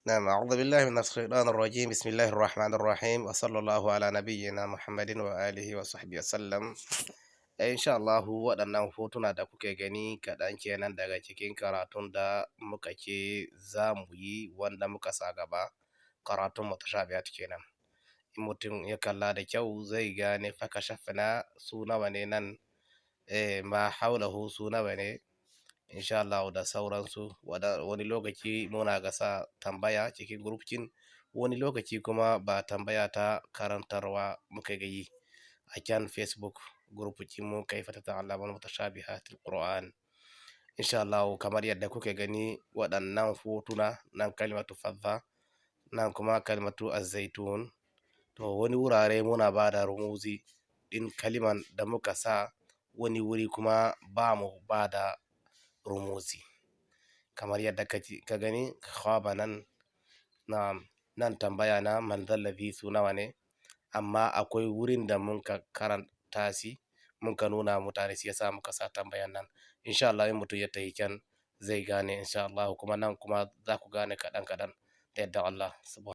نعم، أعوذ بالله من الشيطان الرجيم. بسم الله الرحمن الرحيم، وصلى الله على نبينا محمد وآله وصحبه وسلم. Insha Allahu, waɗannan hotuna da kuke gani kaɗan kenan daga cikin karatun da muka ce za mu yi, wanda muka sa gaba, karatun mutashabihat kenan. In mutum ya kalla da kyau zai gane فكشفنا su nawa ne nan, ما حوله su nawa ne, insha Allahu, da sauransu. Wani lokaci muna ga sa tambaya cikin group ɗin, wani lokaci kuma ba tambaya ta karantarwa muka ga yi a can Facebook group mu كيف تتعلم المتشابهات القرآن. Insha Allahu, kamar yadda kuke gani waɗannan hotuna nan, كلمة فظة, nan kuma كلمة الزيتون. To, wani wurare muna ba da رموز ɗin kaliman da muka sa, wani wuri kuma ba mu ba da رموز. Kamar yadda ka gani خاب nan na nan, tambaya na من ذا الذي su nawa ne, amma akwai wurin da mun ka karanta shi, mun ka nuna mutane, shi yasa muka sa tambayan nan. Insha Allah, in mutum ya tafi can zai gane, insha Allah. Kuma nan kuma za ku gane kaɗan kaɗan da yardar Allah.